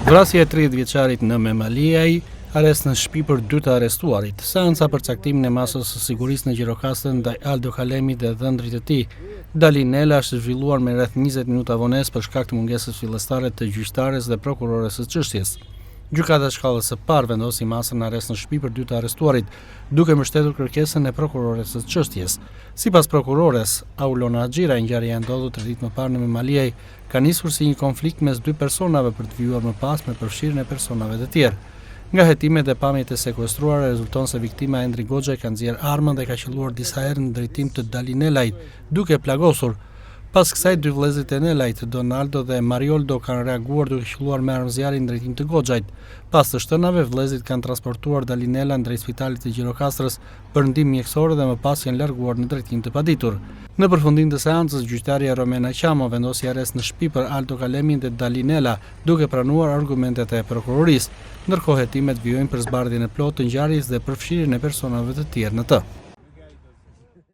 Vrasja e 30 vjeçarit në Memaliaj, arrest në shtëpi për dy të arrestuarit. Seanca për caktimin e masës së sigurisë në Gjirokastër ndaj Aldo Kalemit dhe dhëndrit të tij, Dali Nela është zhvilluar me rreth 20 minuta vonesë për shkak të mungesës fillestare të gjyqtares dhe prokurores së çështjes. Gjykata e shkallës së parë vendosi masën arrest në shtëpi për dy të arrestuarit, duke mbështetur kërkesën e prokurores së çështjes. Sipas prokurores, Aulona Haxhiraj, ngjarja e ndodhur tre ditë më parë në Memaliaj ka nisur si një konflikt mes dy personave për të vijuar më pas me përfshirjen e personave të tjerë. Nga hetimet dhe pamjet e sekuestruara rezulton se viktima Endri Goxhaj ka nxjerrë armën dhe ka qëlluar disa herë në drejtim të Dali Nelajt, duke e plagosur. Pas kësaj dy vëllezërit e Nelajt, Donaldo dhe Marioldo kanë reaguar duke qëlluar me armë zjarri në drejtim të Goxhajt. Pas të shtënave, vëllezërit kanë transportuar Dali Nelan drejt spitalit të Gjirokastrës për ndihmë mjekësore dhe më pas janë larguar në drejtim të paditur. Në përfundim të seancës, gjyqtarja Romena Qamo vendosi arrest në shtëpi për Aldo Kalemin dhe Dali Nela, duke pranuar argumentet e prokurorisë. Ndërkohë hetimet vijojnë për zbardhjen e plotë të ngjarjes dhe përfshirjen e personave të tjerë në të.